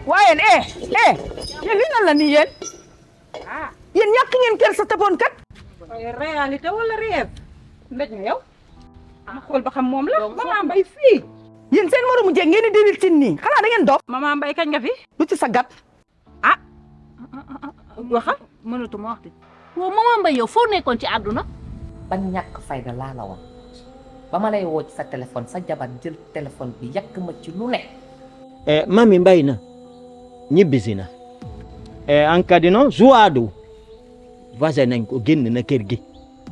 waaye yéen li lan la nii yéen yéen ñàkk ngeen kër sa taboon kat réalité wala rêve ndaj na yow ma xool ba xam moom la Maman Mbaye fii yéen seen moromu jeeg ngeen di diril tin nii xanaa da ngeen dof Maman Mbaye kañ nga fi lu ci sa gat waxal mënatuma wax de waaw Maman Mbaye yow foo nekkoon ci àdduna ban ñàkk fayda laa la woon ba ma lay woo ci sa téléphone sa jabar jël téléphone bi yàq ma ci lu ne. Mami Mbaye na ñibbisi na en kadi no Joado voisin nañ ko génn na kër gi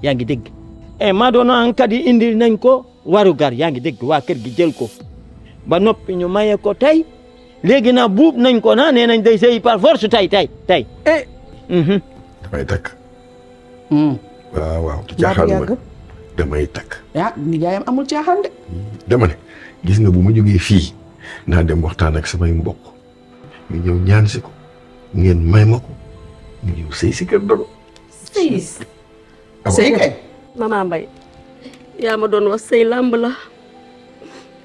yaa ngi dégg maa doon en kadi indi nañ ko warugar yaa ngi dégg waa kër gi jël ko ba noppi ñu maye ko tey léegi na buub nañ ko na nee nañ day sëy par force tey damay takk waaw caaxaan ma damay takk nijaayam amul caaxaan de dama ne gis nga bu ma jógee fii naa dem waxtaan ak samay mbokk ñu ñëw ñaan si ko ngeen may ma ko mu ñëw sëy si kër Dodo sëy kay Maman Mbaye yaa ma doon wax sëy làmb la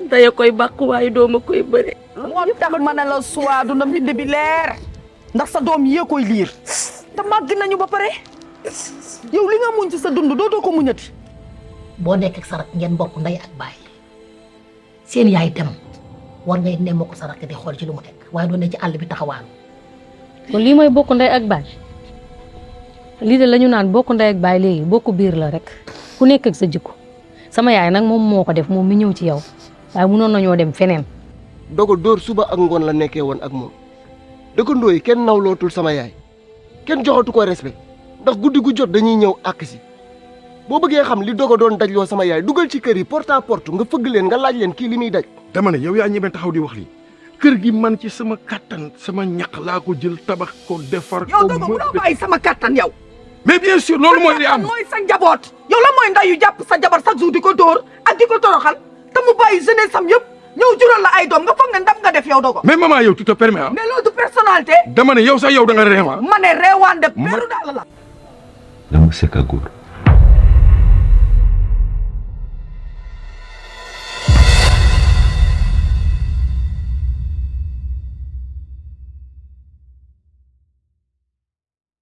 daya koy bàq waaye dooma koy bëre moo tax ma ne la Joado na mbind bi leer ndax sa doom yee koy liir te màgg nañu ba pare yow li nga muñ ci sa dund dootoo ko muñati boo nekk ak sa rak ngeen bokk ndey ak baay seen yaay dem war ngay nemma ko sa rak di xool ci lu mu nekk waaye doo ne ci àll bi taxawaalu kon lii mooy bokk ndey ak baay lii de la ñu naan bokk ndey ak baay léegi bokk biir la rek ku nekk ak sa jikko sama yaay nag moom moo ko def moom mi ñëw ci yow waaye mënoon nañoo dem feneen. Dogo dóor suba ak ngoon la nekkee woon ak moom dëkkandoo yi kenn nawlootul sama yaay kenn joxatu ko respect ndax guddi gu jot dañuy ñëw àkk si boo bëggee xam li Dogo doon dajloo sama yaay dugal ci kër yi porte à porte nga fëgg leen nga laaj leen kii li muy daj. dama ne yow yaa ñemee taxaw di wax lii kër gi man ci sama kattan sama ñaq laa ko jël tabax ko defar ko. yow Dogo mënoo bàyyi sama kattan yow. mais bien sûr loolu mooy li am mooy sa njaboot. yow la mooy ndayu jàpp sa jabar chaque jour di ko dóor ak di ko toroxal te mu bàyyi jeunesse sam yëpp ñëw jural la ay doom nga foog nga ndam nga def yow Dogo. mais maman yow tu te permets ah. mais loolu du personnalité. dama ne yow sax yow da nga réew ah. ma ne réewaan de peru daal la. dama sekk a góor